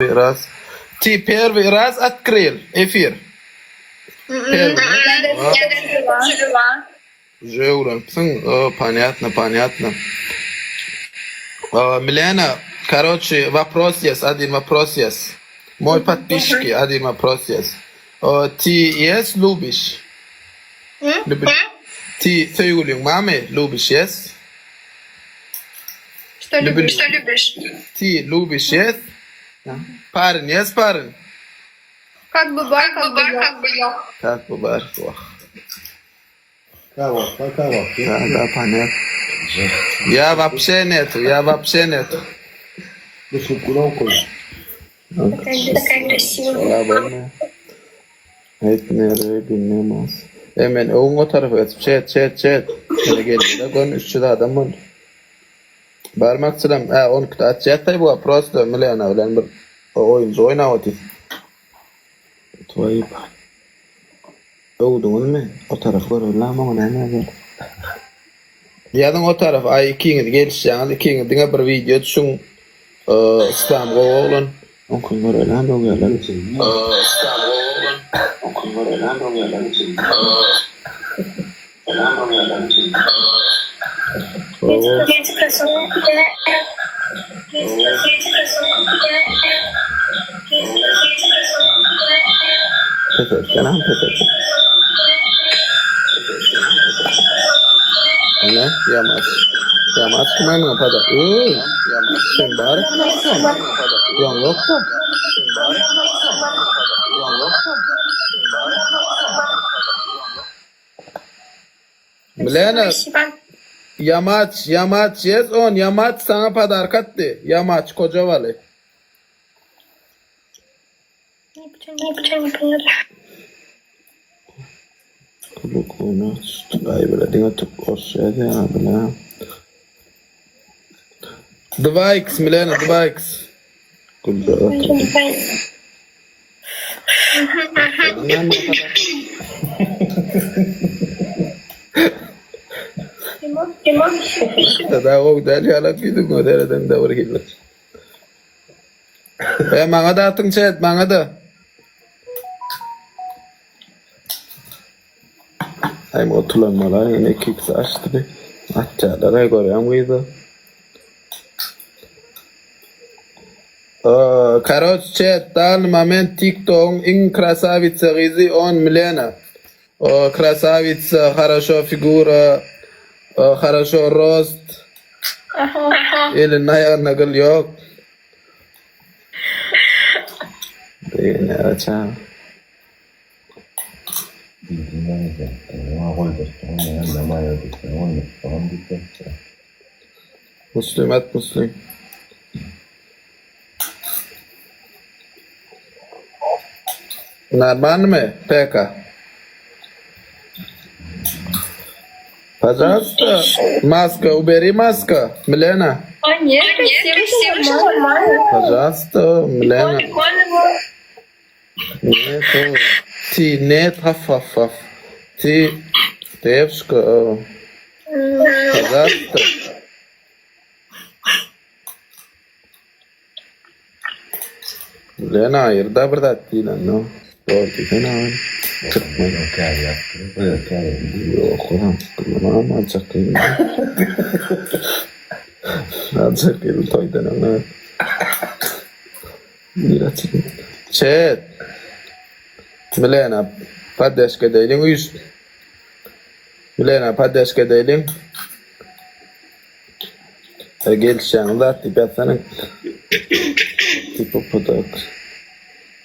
Raz. Ty perwy raz otkryl efir. Perwy. Уже öwrenipsiň. O, ponýatno, ponýatno. O, Milena, karoçi, wopros ýes, odin wopros ýes. Moý podpisçiki, odin wopros ýes. O, ty ýes lubiş? Lubiş. Ty söýgüliň barmy? Lubiş ýes? Что любишь? Что любишь? Ty lubiş ýes? Paryn ýes paryn? Как бы bar, как бы ýok. Как бы ýok. Как бы bar, wah. Kawakda kawak Da, da, ponýatno. Ýa wapşe netu, ýa wapşe netu. Düşüp gulaň koý. Такая красивая. Ola bolmaýar. Aýtmaýar, bilmem. E men öň o tarapa geçip, çet, çet, çet. Ýene geldi-de, göni 300 adam boldy. Barmakçylam, ä, 12-de açýas-daý bu prosto Milena bilen bir oýunjy oýnap otyr. Toý. Öwdüňizmi? O tarapy göreliň, oňa näme ýazýar? Ýazyň o tarapy, aý ikiňiz gelişýäňiz, ikiňiz diňe bir wideo düşüň. Yslam gowy oglan. Oňkyn göreliň, öwýärler. Yslam gowy oglan. Oňkyn göreliň, öwýärler. Peseltýän peselt. Ine, ýamaç. Ýamaç kim aýmyň pada? Öý, ýamaç sen bar. Ýaň ýokda. Ýaň ýokda. Milena, Ýamaç, Ýamaç ýez on, Ýamaç saňa podarka atdy. Ýamaç Kojabaly. Dva iks Milena, dva iks. Daha gowy däl ýalak ýüzüňe seredeňde bir hili. E maňa da atyň çet, maňa da. Aý otulan mala ýene 2x açdy bi. Atýarlar aý görýäň gyza. Karoç çet dany moment TikTogyň iň krasawitsa gyzy on Milena. Krasawitsa haraşo figura haraşo rost. Elinde aýagynda gyl ýok. Begenýär çaga. Muslim at muslim. Normalnymy PK? Пожалуйста, маска, убери маска, Milena. А нет, красиво, всё нормально. Пожалуйста, Milena. Прикольно. Нет, o, ty нет, haf haf haf. Ty девушка, o. Пожалуйста. Lena aýyrda bir zat diýlen no. Bor diýsene agam. Türkmen. Ýok agam. Gürlemem aljak gyzym. Aljak gyzym toýdan öň. Çet. Milena poddeşka edeýliň üýş. Milena poddeşka edeýliň. Gelişýäňiz zat diýip ýazsana. Tipa pudak.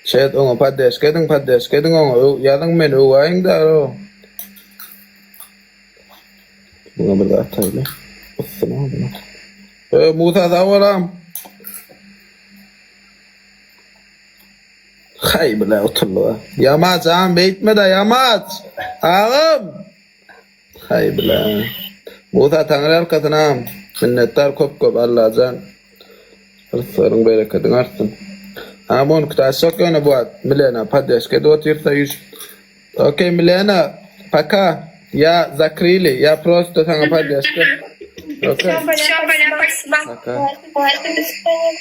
Çet oňa poddeşka ediň poddeşka ediň oňa ýazyň meni öwäýiň daro. Muňa bir zat ataýly. Ussyna muny. Ö Musa sag bolam. Haý bile utuldy. Ýamaç agam beýtme-de ýamaç. Agam. Haý bile. Musa taňry ýalkasyn agam. Minnetdar köp köp Allajan. Rysgalyň berekediň artsyn. Agam on ikide açjak ýöne bu wagt Milena poddeşka edip otyrsa üýşüp. Okey Milena paka ýa zakrili ýa prosto saňa poddeşka. Okey. Всё, понял, спасибо. Пока. До свидания.